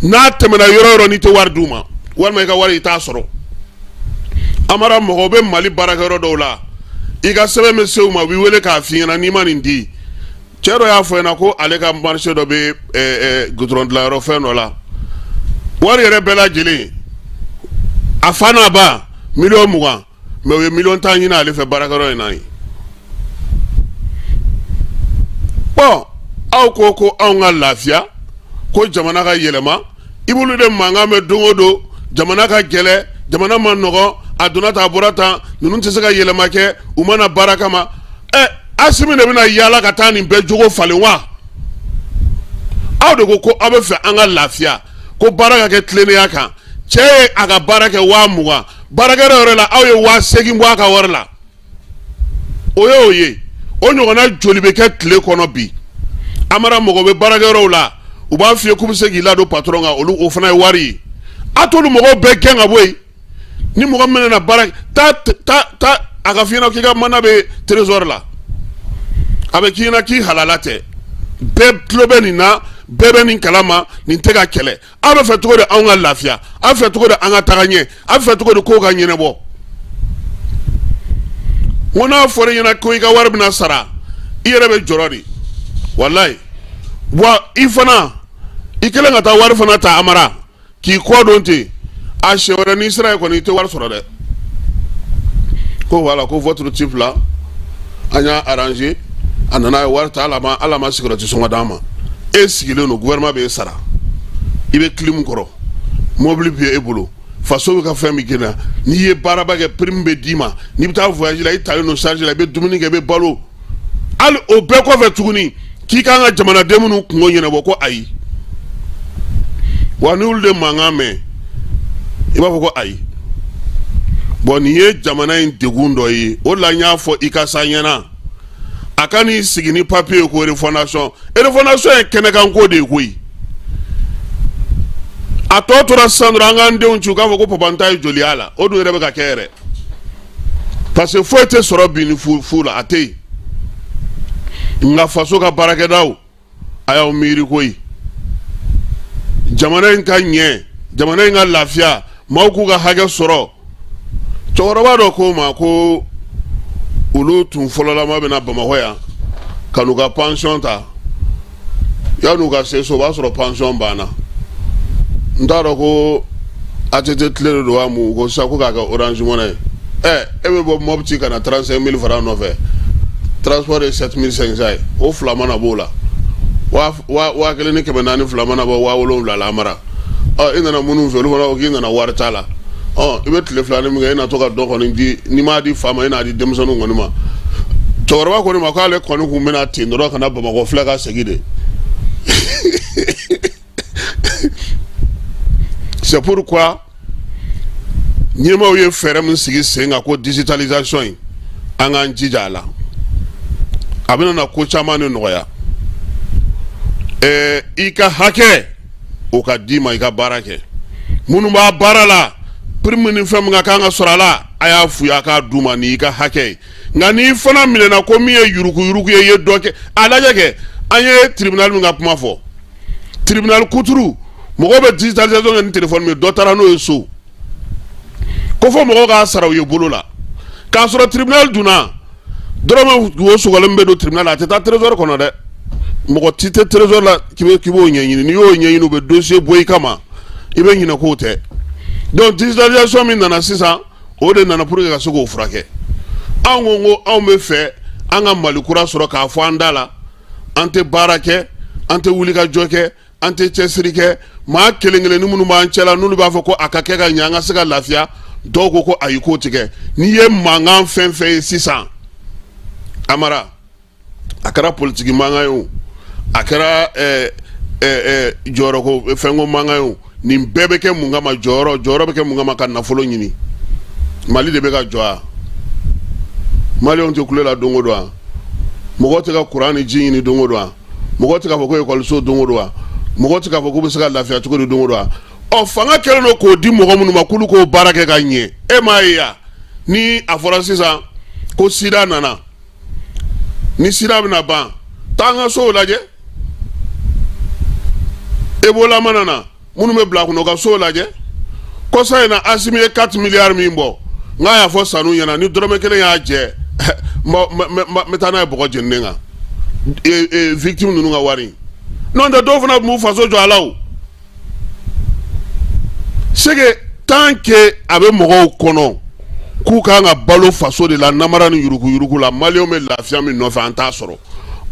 n'a tɛmɛna yɔrɔ yɔrɔ, n'i tɛ wari d'u ma, walima i ka wari i t'a sɔrɔ. Amara, mɔgɔw bɛ Mali baarakɛyɔrɔ dɔw la, i ka sɛbɛn bɛ se u ma, u b'i wele k'a f'i ɲɛna n'i ma nin di. Cɛ dɔ y'a fɔ ɲɛna ko ale ka marché dɔ bɛ goudron dilanyɔrɔ fɛn dɔ la, wari yɛrɛ bɛɛ lajɛlen, a fa n'a ba, 20 millions, mais u ye 10 millions ɲini ale fɛ baarakɛyɔrɔ in na yen. Bon, aw ko ko anw ka lafiya, ko jamana ka yɛlɛma, i b'olu de mankan mɛn don o don. Jamana ka gɛlɛ, jamana ma nɔgɔn, a donna tan, a bɔra tan, ninnu tɛ se ka yɛlɛma kɛ, u mana baara kama. Ɛ, Asimi de bɛna yaala ka taa nin bɛɛ jogo falen wa? Aw de ko ko aw bɛ fɛ an ka lafiya, ko baara ka kɛ tilennenya kan. Cɛ ye a ka baara kɛ 20 000, baarakɛyɔrɔ yɛrɛ la, aw ye 8000 bɔ a ka wari la. O ye o ye. O ɲɔgɔnna joli bɛ kɛ tile kɔnɔ bi? Amara, mɔgɔ bɛ baarakɛyɔrɔw la, u b'a f'i ye k'u bɛ se k'i ladon patron kan, olu o fana ye wari ye. A t'olu mɔgɔw bɛɛ gɛn ka bɔ yen. Ni mɔgɔ min nana baara, taa taa taa, a ka f'i ɲɛna k'i ka mandat bɛ trésor la, a bɛ k'i ɲɛna k'i halala tɛ. Bɛɛ tulo bɛ nin na, bɛɛ bɛ nin kalama, nin tɛ ka kɛlɛ. Aw bɛ fɛ cogo di anw ka lafiya? Aw bɛ fɛ cogo di an ka taga ɲɛ? Aw bɛ fɛ cogo di kow ka ɲɛnabɔ? N ko n'a fɔra i ɲɛna ko i ka wari bɛna sara, i yɛrɛ bɛ jɔrɔ de, walayi. Wa i fana, i kɛlen ka taa wari fana ta, Amara, k'i kɔ don ten, a siɲɛ wɛrɛ n'i sera yen kɔni, i tɛ wari sɔrɔ dɛ. Ko voilà, ko votre type là, an y'a arrangé, a nana, a ye wari ta, ala ma sigɛrɛti sɔngɔ d'an ma. E sigilen don, gouvernement b'e sara, i bɛ clim kɔrɔ, mobili bɛ e bolo, faso bɛ ka fɛn min kɛ na, n'i ye baaraba kɛ, prime bɛ d'i ma, n'i bɛ taa voyage la, i talen don charge la, i bɛ dumuni kɛ, i bɛ balo. Hali o bɛɛ kɔfɛ tuguni, k'i kan ka jamanaden minnu kungo ɲɛnabɔ, ko ayi. Wa ni olu de mankan mɛn, i b'a fɔ ko ayi. Bon, nin ye jamana in degun dɔ ye. O de la n y'a fɔ i ka sa ɲɛna. A ka n'i sigi ni papier ye ko refondation, refondation ye kɛnɛkanko de ye koyi. A tɔ tora sisan dɔrɔn, an k'an denw ci, u k'a fɔ ko papa n ta ye joli y'a la. O dun yɛrɛ bɛ ka kɛ yɛrɛ, parce que foyi tɛ sɔrɔ bi ni fu fu la, a tɛ yen. Nka faso ka baarakɛdaw, a y'aw miiri koyi, jamana in ka ɲɛ, jamana in ka lafiya, maaw k'u ka hakɛ sɔrɔ. Cɛkɔrɔba dɔ ko ma ko olu tun fɔlɔlama bɛna Bamakɔ yan ka n'u ka pansiyɔn ta. Yan'u ka se so, o b'a sɔrɔ pansiyɔn banna. N t'a dɔn ko ATT tile de don wa mun, ko sisan ko k'a kɛ Orange Money ye. Ɛ, e bɛ bɔ Mopti ka na 35 000 francs nɔfɛ, transport ye 7500 ye, o fila mana b'o la, 1400 fila mana bɔ 7000 la, Amara. Ɔ, i nana minnu fɛ, olu fana ko k'i nana wari t'a la. Ɔ, i bɛ tile filanin min kɛ, e na to ka dɔ kɔni di, n'i m'a di fa ma, e n'a di denmisɛnninw kɔni ma. Cɛkɔrɔba ko ne ma k'ale kɔni kun bɛna ten dɔrɔn ka na Bamakɔ filɛ ka segin de. C'est pourquoi ɲɛmaaw ye fɛɛrɛ min sigi sen kan ko digitalisation in, an k'an jija a la, a bɛna na ko caman de nɔgɔya. I ka hakɛ, o ka d'i ma, i ka baara kɛ. Minnu b'a baara la, prime ni fɛn min ka kan ka sɔrɔ a la, a y'a f'u ye a k'a d'u ma, n'i ka hakɛ ye. Nka n'i fana minɛna ko min ye yuruguyurugu ye, i ye dɔ kɛ, a lajɛ kɛ. An ye tribunal min ka kuma fɔ, tribunal kuturu, mɔgɔw bɛ digitalisation kɛ ni téléphone min ye, dɔ taara n'o ye so, ko fo mɔgɔw k'a sara u ye bolo la, k'a sɔrɔ tribunal dunna dɔrɔmɛ wo sɔgɔlen bɛ don tribunal la, a tɛ taa trésor kɔnɔ dɛ. Mɔgɔ ti tɛ trésor la k'i b'o ɲɛɲini. N'i y'o ɲɛɲini, u bɛ dossier bɔ i kama, i bɛ ɲinɛ k'o tɛ. Donc digitalisation min nana sisan, o de nana pour que ka se k'o furakɛ. Anw ko anw bɛ fɛ an ka Mali kura sɔrɔ k'a fɔ an da la, an tɛ baara kɛ, an tɛ wuli ka jɔ kɛ, an tɛ cɛsiri kɛ. Maa kelen kelen ni minnu b'an cɛ la, n'olu b'a fɔ ko a ka kɛ ka ɲɛ, an ka se ka lafiya, dɔw ko ko ayi, k'o tigɛ. N'i ye mankan fɛn fɛn ye sisan, Amara, a kɛra politiki mankan ye o, a kɛra jɔyɔrɔko fɛnko mankan ye o, nin bɛɛ bɛ kɛ mun kama? Jɔyɔrɔ, jɔyɔrɔ bɛ kɛ mun kama? Ka nafolo ɲini. Mali de bɛ ka jɔ a maliyɛnw tɛ kule la don o don wa? Mɔgɔw tɛ ka kuran ni ji ɲini don o don wa? Mɔgɔw tɛ k'a fɔ ko ekɔliso don o don wa? Mɔgɔw tɛ k'a fɔ k'u bɛ se ka lafiya cogo di don o don wa? Ɔ, fanga kɛlen don k'o di mɔgɔ minnu ma k'olu k'o baara kɛ ka ɲɛ, e m'a ye yan, ni a fɔra sisan ko sida nana, ni sida bɛna ban, taa an ka sow lajɛ. Ebola mana na, minnu bɛ bila kunna, u ka sow lajɛ. Kɔsa in na, Asimi ye 4 milliards min bɔ, n k'a y'a fɔ Sanu ɲɛna, ni dɔrɔmɛ kelen y'a jɛ, n bɛ taa n'a ye bɔgɔ jeninen kan, victime ninnu ka wari. N'o tɛ, dɔw fana tun b'u faso jɔ a la. O c'est que tant que a bɛ mɔgɔw kɔnɔ k'u kan ka balo faso de la, namara ni yuruguyurugu la, maliyɛnw bɛ lafiya min nɔfɛ, an t'a sɔrɔ.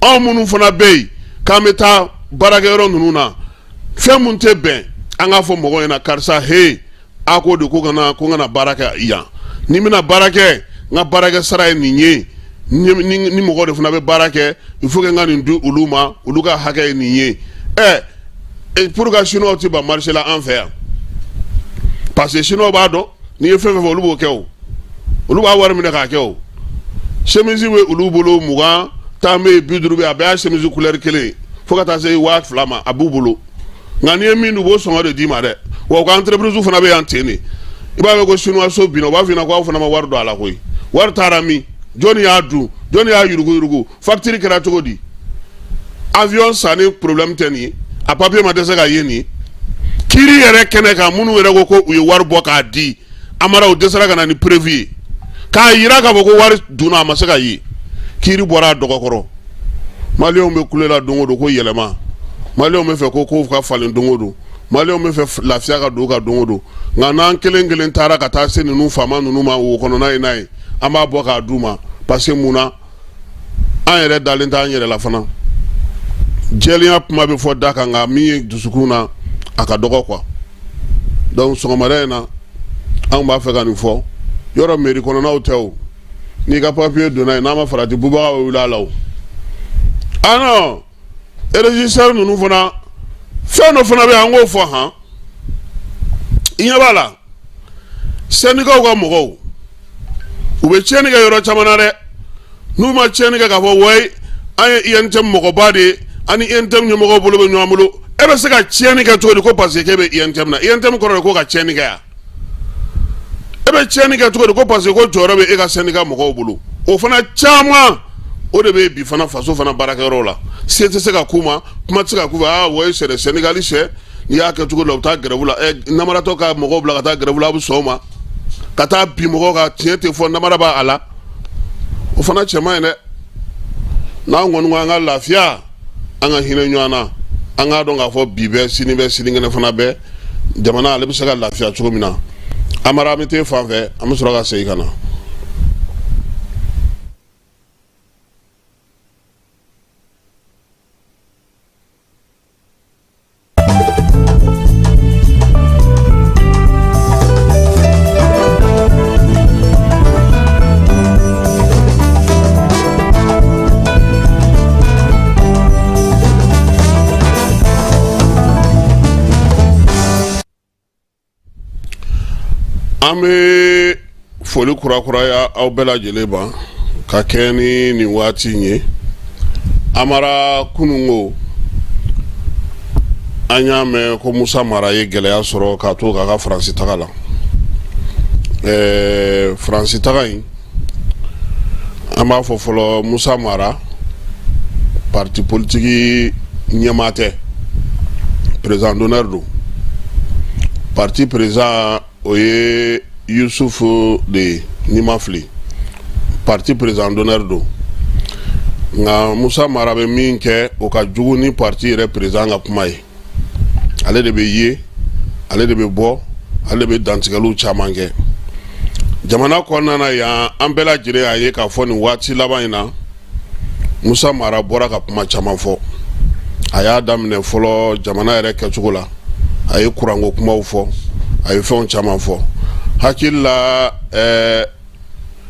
Anw minnu fana bɛ yen k'an bɛ taa baarakɛyɔrɔ ninnu na, fɛn mun tɛ bɛn, an k'a fɔ mɔgɔw ɲɛna: karisa, he, a ko de ko kana ko n kana baara kɛ yan. Ni n bɛna baara kɛ, n ka baarakɛ sara ye nin ye. Ni mɔgɔ de fana bɛ baara kɛ, il faut que n ka nin di olu ma, olu ka hakɛ ye nin ye. Ɛ, pour que chinois ti ban marché la an fɛ yan, parce que chinois b'a dɔn, n'i ye fɛn fɛn fɔ, olu b'o kɛ. O olu b'a wari minɛ k'a kɛ. O chemise bɛ olu bolo, 20, 10 bɛ yen, 50 bɛ yen, a bɛɛ y'a chemise couleur kelen ye, fo ka taa se 2000 ma, a b'u bolo. Nka n'i ye min dun, u b'o sɔngɔ de d'i ma dɛ. Wa u ka entreprise fana bɛ yan ten de. I b'a mɛn ko chinois so binna, u b'a f'i ɲɛna ko aw fana ma wari don a la koyi. Wari taara min? Jɔnni y'a dun? Jɔnni y'a yuruguyurugu? Facture kɛra cogo di? Avion sanni problème tɛ nin ye, a papier ma dɛsɛ ka ye nin ye. Kiiri yɛrɛ kɛnɛ kan, minnu yɛrɛ ko ko u ye wari bɔ k'a di Amara, u dɛsɛra ka na ni preuve ye k'a yira k'a fɔ ko wari dunna, a ma se ka ye. Kiiri bɔra a dɔgɔkɔrɔ. Maliyɛnw bɛ kule la don o don ko yɛlɛma. Maliyɛnw bɛ fɛ ko kow ka falen don o don. Maliyɛnw bɛ fɛ lafiya ka don u ka don o don. Nka n'an kelen kelen taara ka taa se ninnu faama ninnu ma wo kɔnɔna in n'a ye, an b'a bɔ k'a d'u ma, parce que mun na, an yɛrɛ dalen t'an yɛrɛ la fana. Jɛlenya kuma bɛ fɔ da kan, nka min ye dusukun na, a ka dɔgɔ quoi. Donc sɔgɔmada in na, anw b'a fɛ ka nin fɔ. Yɔrɔ mairie kɔnɔnaw tɛ o, n'i ka papier donna yen, n'a ma farati, bubaga bɛ wuli a la. O, ah non, régisseur ninnu fana, fɛn dɔ fana bɛ yen, an k'o fɔ han. I ɲɛ b'a la, syndicats ka mɔgɔw, u bɛ tiɲɛni kɛ yɔrɔ caman na dɛ. N'u ma tiɲɛni kɛ k'a fɔ wayi, an ye UNTM mɔgɔba de ye, an ni UNTM ɲɛmɔgɔw bolo bɛ ɲɔgɔn bolo. E bɛ se ka tiɲɛni kɛ cogo di ko parce que k'e bɛ UNTM na? UNTM kɔrɔ de ko ka tiɲɛni kɛ yan. E bɛ tiɲɛni kɛ cogo di ko parce que ko jɔyɔrɔ bɛ e ka syndicat mɔgɔw bolo? O fana caman o de bɛ bi fana faso fana baarakɛyɔrɔw la. Se tɛ se ka k'u ma, kuma tɛ se ka k'u fɛ. Aa ouais, c'est des syndicalistes. N'i y'a kɛ cogo dɔ la, u bɛ taa grève la. Ɛ, namaratɔ ka mɔgɔw bila ka taa grève la, a bɛ sɔn o ma ka taa bin mɔgɔw kan? Tiɲɛ tɛ fɔ, namara b'a la. O fana cɛ man ɲi dɛ. N'an kɔni ko an ka lafiya, an ka hinɛ ɲɔgɔn na, an k'a dɔn k'a fɔ bi bɛɛ, sini bɛɛ, sinikɛnɛ fana bɛɛ, jamana ale bɛ se ka lafiya cogo min na. Amara, an bɛ t'e fan fɛ, an bɛ sɔrɔ ka segin ka na. An bɛ foli kurakuraya aw bɛɛ lajɛlen ma ka kɛ ni nin waati in ye. Amara, kununko an y'a mɛn ko Musa Mara ye gɛlɛya sɔrɔ k'a to k'a ka Faransi taga la. Faransi taga in, an b'a fɔ fɔlɔ, Musa Mara parti politique ɲɛmaa tɛ, président d'honneur don. Parti président, o ye Yusufu de ye, n'i ma fili. Parti président d'honneur don, nka Musa Mara bɛ min kɛ, o ka jugu ni parti yɛrɛ président ka kuma ye. Ale de bɛ ye, ale de bɛ bɔ, ale de bɛ dantigɛliw caman kɛ jamana kɔnɔna na yan. An bɛɛ lajɛlen y'a ye k'a fɔ nin waati laban in na, Musa Mara bɔra ka kuma caman fɔ. A y'a daminɛ fɔlɔ jamana yɛrɛ kɛcogo la, a ye kuranko kumaw fɔ, a ye fɛnw caman fɔ. Hakili la,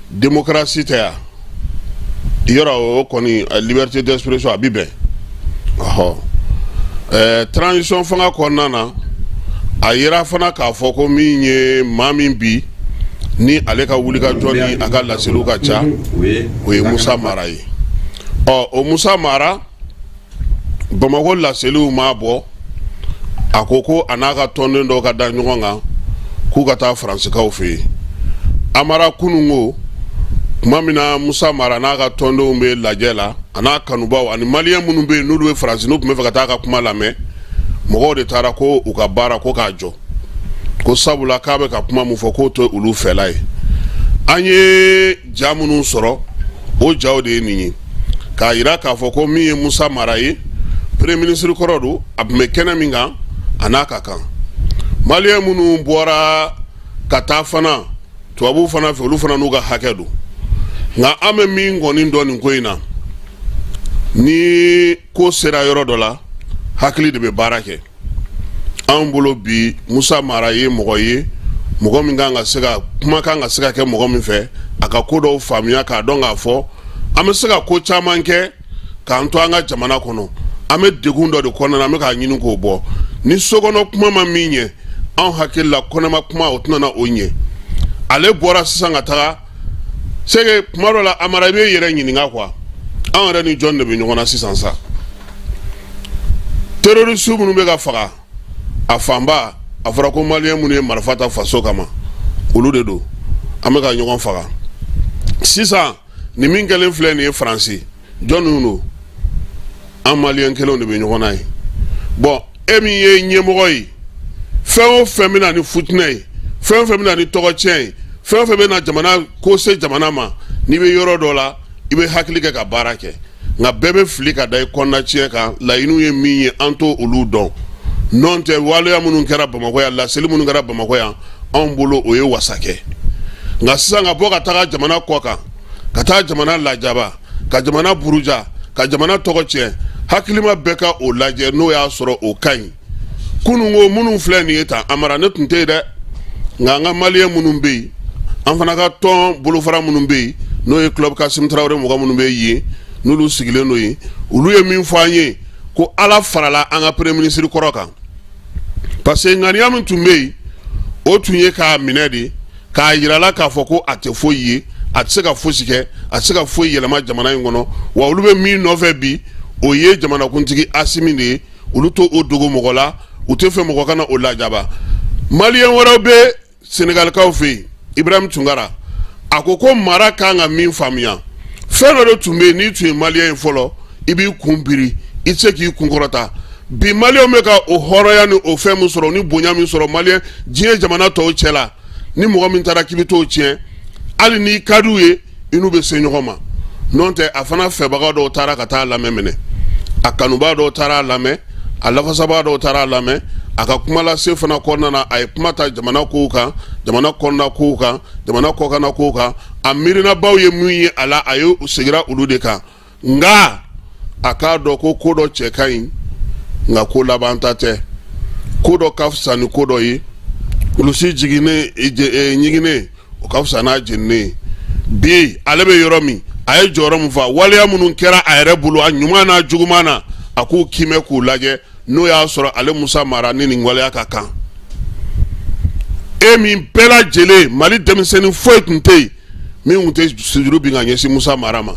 démocratie tɛ yan yɔrɔ, o kɔni liberté d'expression a bi bɛn. Ɔhɔ, transition fanga kɔnɔna na, a yira fana k'a fɔ ko min ye maa min bi ni ale ka wulikajɔ ni a ka laseliw ka ca, o ye Musa Mara ye. Ɔ, o Musa Mara, Bamakɔ laseliw maa bɔ, a ko ko a n'a ka tɔnden dɔw ka da ɲɔgɔn kan k'u ka taa Faransikaw fɛ yen. Amara, kununko tuma min na Musa Mara n'a ka tɔndenw bɛ lajɛ la, a n'a kanubaw ani maliyɛn minnu bɛ yen n'olu bɛ Faransi, n'u tun bɛ fɛ ka taa a ka kuma lamɛn, mɔgɔw de taara ko u ka baara ko k'a jɔ, ko sabula k'a bɛ ka kuma min fɔ, k'o tɛ olu fɛla ye. An ye ja minnu sɔrɔ, o jaw de ye nin ye k'a yira k'a fɔ ko min ye Musa Mara ye, premier ministre kɔrɔ don, a tun bɛ kɛnɛ min kan, a n'a ka kan. Maliyɛn minnu bɔra ka taa fana tubabuw fana fɛ, olu fana n'u ka hakɛ don. Nka an bɛ min kɔni dɔn nin ko in na, ni ko sera yɔrɔ dɔ la, hakili de bɛ baara kɛ. Anw bolo bi, Musa Mara ye mɔgɔ ye, mɔgɔ min kan ka se ka kuma, kan ka se ka kɛ mɔgɔ min fɛ a ka ko dɔw faamuya, k'a dɔn k'a fɔ an bɛ se ka ko caman kɛ k'an to an ka jamana kɔnɔ. An bɛ degun dɔ de kɔnɔna na, an bɛ k'a ɲini k'o bɔ. Ni sokɔnɔ kuma ma min ɲɛ, anw hakili la kɔnɔma kuma o tɛna o ɲɛ. Ale bɔra sisan ka taga sege kuma dɔ la. Amara, i b'i yɛrɛ ɲininka quoi, anw yɛrɛ ni jɔn de bɛ ɲɔgɔn na sisan sa? Terroriste minnu bɛ ka faga, a fanba a fɔra ko maliyɛn minnu ye marifa ta faso kama, olu de don. An bɛ ka ɲɔgɔn faga sisan. Nin min kɛlen filɛ nin ye Faransi, jɔnniw don? An maliyɛn kelenw de bɛ ɲɔgɔn na ye. Bɔn, e min ye ɲɛmɔgɔ ye, fɛn o fɛn bɛ na ni futinɛ ye, fɛn o fɛn bɛ na ni tɔgɔtiɲɛ ye, fɛn o fɛn bɛ na jamana ko se jamana ma, n'i bɛ yɔrɔ dɔ la, i bɛ hakili kɛ ka baara kɛ. Nka bɛɛ bɛ fili ka da i kɔnɔna tiɲɛ kan. Laɲiniw ye min ye, an t'o olu dɔn. N'o tɛ, waleya minnu kɛra Bamakɔ yan, laseli minnu kɛra Bamakɔ yan, anw bolo o ye wasa kɛ. Nka sisan ka bɔ ka taga jamana kɔ kan, ka taa jamana lajaba, ka jamana buruja, ka jamana tɔgɔ tiɲɛ, hakilima bɛɛ ka o lajɛ n'o y'a sɔrɔ o ka ɲi. Kununko minnu filɛ nin ye tan, Amara, ne tun tɛ yen dɛ, nka an ka maliyɛn minnu bɛ yen, an fana ka tɔn bolofara minnu bɛ yen, n'o ye club Kasim Tarawele mɔgɔ minnu bɛ yen, n'olu sigilen don yen, olu ye min fɔ an ye, ko Ala farala an ka premier ministre kɔrɔ kan, parce que ŋaniya min tun bɛ yen, o tun ye k'a minɛ de k'a yira la k'a fɔ ko a tɛ foyi ye, A tɛ se ka fosi kɛ, a tɛ se ka foyi yɛlɛma jamana in kɔnɔ. Wa olu bɛ min nɔfɛ bi, o ye jamanakuntigi Asimi de ye. Olu t'o dogo mɔgɔ la, u tɛ fɛ mɔgɔ ka na o lajaba. Maliyɛn wɛrɛw bɛ Senegalikaw fɛ yen. Ibrahim Tunkara, a ko ko Mara kan ka min faamuya, fɛn dɔ de tun bɛ yen, n'i tun ye maliyɛn ye fɔlɔ, i b'i kun biri, i tɛ se k'i kun kɔrɔta. Bi maliyɛnw bɛ ka o hɔrɔnya ni o fɛn min sɔrɔ ni bonya min sɔrɔ maliyɛn diɲɛ jamana tɔw cɛ la, ni mɔgɔ min taara k'i bɛ t'o tiɲɛ, hali n'i ka d'u ye, i n'u bɛ se ɲɔgɔn ma. N'o tɛ, a fana fɛbaga dɔw taara ka taa lamɛn minɛ, a kanubaa dɔw taara a lamɛn, a lafasabaa dɔw taara a lamɛn. A ka kumalase fana kɔnɔna na, a ye kuma ta jamana kow kan, jamana kɔnɔna kow kan, jamana kɔkanna kow kan. A miirinabaw ye mun ye a la, a ye segira olu de kan. Nka a k'a dɔn ko ko dɔ cɛ ka ɲi, nka ko laban ta tɛ. Ko dɔ ka fisa ni ko dɔ ye. Olusi jiginnen, ɲiginnen, o ka fisa n'a jeninen ye. Bi ale bɛ yɔrɔ min, a ye jɔyɔrɔ min fa, waleya minnu kɛra a yɛrɛ bolo, a ɲuman n'a juguman na, a k'u kiimɛ k'u lajɛ, n'o y'a sɔrɔ ale Musa Mara ni nin waleya ka kan. E min bɛɛ lajɛlen, Mali denmisɛnnin foyi tun tɛ yen min tun tɛ sujuru bin ka ɲɛsin Musa Mara ma.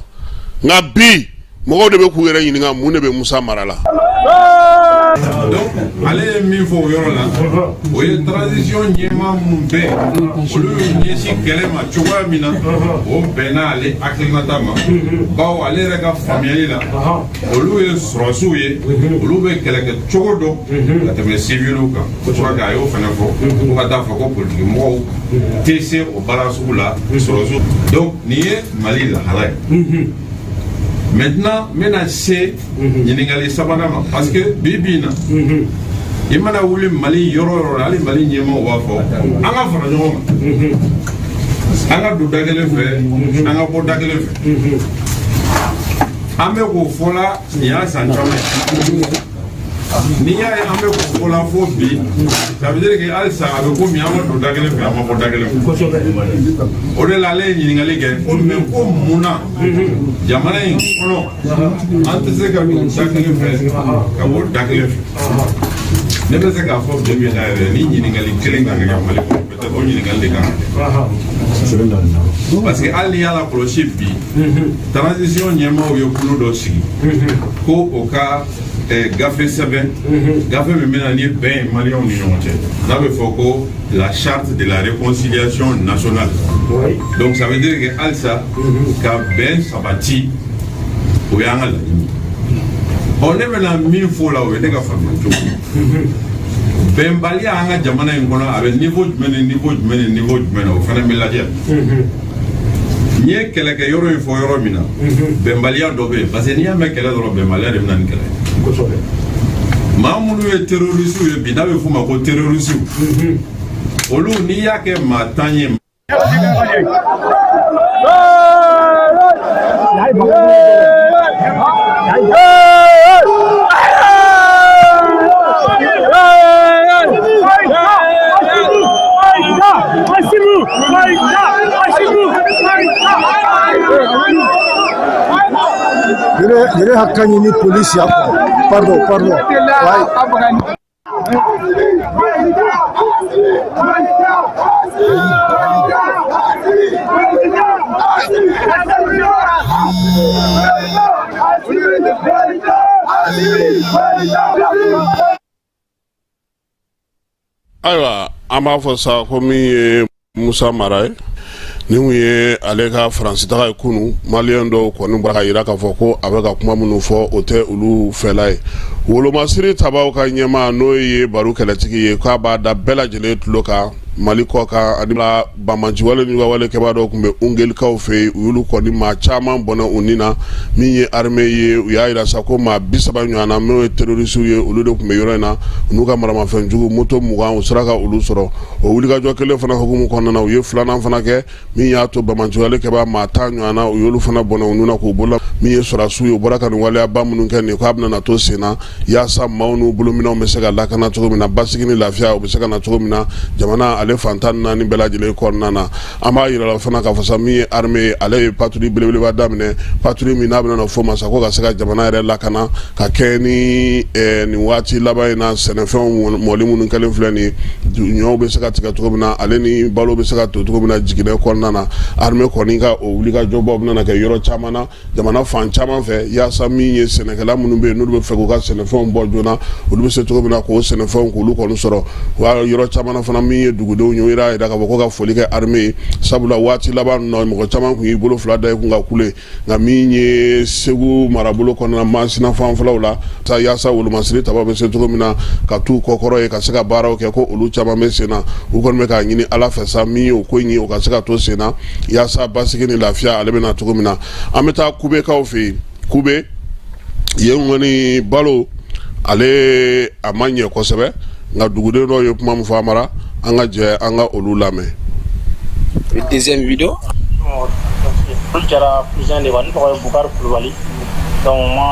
Nka bi mɔgɔw de bɛ k'u yɛrɛ ɲininka mun de bɛ Musa Mara la. Donc ale ye min fɔ o yɔrɔ la, o ye transition ɲɛmaa minnu bɛ yen, olu y'u ɲɛsin kɛlɛ ma cogoya min na, o bɛnna ale hakilinata ma, bawo ale yɛrɛ ka faamuyali la, olu ye sɔrɔsiw ye, olu bɛ kɛlɛkɛ cogo dɔn ka tɛmɛ civiliw kan. Je crois que a y'o fana fɔ, fo ka taa fɔ ko politiki mɔgɔw tɛ se o baara sugu la, sɔrɔsiw. Donc nin ye Mali lahala ye. Maintenant, n bɛna se ɲininkali sabanan ma, parce que bi bi in na, i mana wuli Mali yɔrɔ o yɔrɔ la, hali Mali ɲɛmaaw b'a fɔ an ka fara ɲɔgɔn kan, an ka don da kelen fɛ, an ka bɔ da kelen fɛ. An bɛ k'o fɔ la nin y'a san caman ye. N'i y'a ye an bɛ k'o fɔ la fo bi, ça veut dire que halisa a bɛ komi an ma don da kelen fɛ, an ma bɔ da kelen fɛ. O de la ale ye ɲininkali kɛ ko mais ko mun na jamana in kɔnɔ an tɛ se ka don da kelen fɛ ka bɔ da kelen fɛ? Ne bɛ se k'a fɔ bi bi in na yɛrɛ, ni ɲininkali kelen kan ka kɛ Mali kɔnɔ, peut-être o ɲininkali de kan ka kɛ, parce que hali n'i y'a lakɔlɔsi bi, transition ɲɛmaaw ye kulu dɔ sigi ko o ka gafe sɛbɛn, gafe min bɛna ni bɛn ye maliyɛnw ni ɲɔgɔn cɛ, n'a bɛ fɔ ko la charte de la réconciliation nationale. Donc ça veut dire que halisa ka bɛn sabati, o y'an ka laɲini. Ɔ, ne bɛna min fɔ o la, o ye ne ka faamuya cogo ye. Bɛnbaliya an ka jamana in kɔnɔ, a bɛ niveau jumɛn ni niveau jumɛn ni niveau jumɛn na, o fana bɛ lajɛ. N ye kɛlɛkɛ yɔrɔ in fɔ yɔrɔ min na, bɛnbaliya dɔ bɛ yen, parce que n'i y'a mɛn kɛlɛ dɔrɔn, bɛnbaliya de bɛ na ni kɛlɛ ye. Maa minnu ye terrorisiw ye bi, n'a bɛ f'u ma ko terrorisiw, olu n'i y'a kɛ maa 10 ye. Yɛrɛ hakɛ ɲini polisi ya kɔnɔ. Pardon, pardon. Ouais. Ayiwa, an b'a fɔ sa ko min ye Musa Mara ye, nin kun ye ale ka Faransi taga ye kunun. Maliyɛn dɔw kɔni bɔra ka yira k'a fɔ ko a bɛ ka kuma minnu fɔ, o tɛ olu fɛla ye. Wolomasiri tabaw ka ɲɛmaa, n'o ye Baru Kɛlɛtigi ye, k'a b'a da bɛɛ lajɛlen tulo kan Mali kɔ kan. Ani la banbaanciwale ni wale kɛbaa dɔw tun bɛ Ungelikaw fɛ yen, u y'olu kɔni maa caman bɔnɛ u ni na. Min ye armée ye, u y'a yira sa ko maa 30 ɲɔgɔn na, n'o ye terrorisiw ye, olu de tun bɛ yɔrɔ in na, u n'u ka maramafɛnjugu moto 20, u sera ka olu sɔrɔ. O wulikajɔ kelen fana hukumu kɔnɔna na, u ye filanan fana kɛ min y'a to banbaanciwale kɛbaa maa 10 ɲɔgɔn na, u y'olu fana bɔnɛ u ni na k'u bolo. Min ye sɔrɔdasiw ye, u bɔra ka nin waleyaba minnu kɛ nin, k'a bɛna na to sen na yaasa maaw n'u bolominɛnw bɛ se ka lakana cogo min na, basigi ni lafiya o bɛ se ka na cogo min na jamana. ale fan 14 bɛɛ lajɛlen kɔnɔna na. An b'a yira la fana k'a fɔ sa, min ye armée ye, ale ye patrouille belebeleba daminɛ, patrouille min n'a bɛna fɔ ma sa ko ka se ka jamana yɛrɛ lakana ka kɛ ni nin waati laban in na, sɛnɛfɛnw mɔli minnu kɛlen filɛ nin ye, ɲɔw bɛ se ka tigɛ cogo min na, ale ni balo bɛ se ka to cogo min na jiginɛ kɔnɔna na. Armée kɔni ka o wulikajɔbaw bɛna kɛ yɔrɔ caman na, jamana fan caman fɛ, yaasa min ye sɛnɛkɛla minnu bɛ yen, n'olu bɛ fɛ k'u ka sɛnɛfɛnw bɔ joona, olu bɛ se cogo min na k'o sɛnɛfɛnw k'olu kɔni sɔrɔ. Wa yɔrɔ caman na fana, min ye dugudenw ye, o y'a jira k'a fɔ ko ka foli kɛ armée ye, sabula waati laban ninnu na, mɔgɔ caman tun y'i bolo fila da i kun ka kule. Nka min ye Segu marabolo kɔnɔna Masina fanfɛlaw la, yaasa wolomasiri tabaw bɛ se cogo min na ka t'u kɔkɔrɔ ye ka se ka baaraw kɛ, ko olu caman bɛ sen na. U kɔni bɛ k'a ɲini Ala fɛ sa, min ye o ko in ye, o ka se ka to sen na, yaasa basigi ni lafiya ale bɛ na cogo min na. An bɛ taa Kubekaw fɛ yen. Kube yen kɔni, balo ale a ma ɲɛ kosɛbɛ, nka duguden dɔw ye kuma min fɔ a mara, an ka jɛ an ka olu lamɛn. Deuxième vidéo. Olu jara cousin de, ne tɔgɔ ye Bukari Kulubali. Donc moi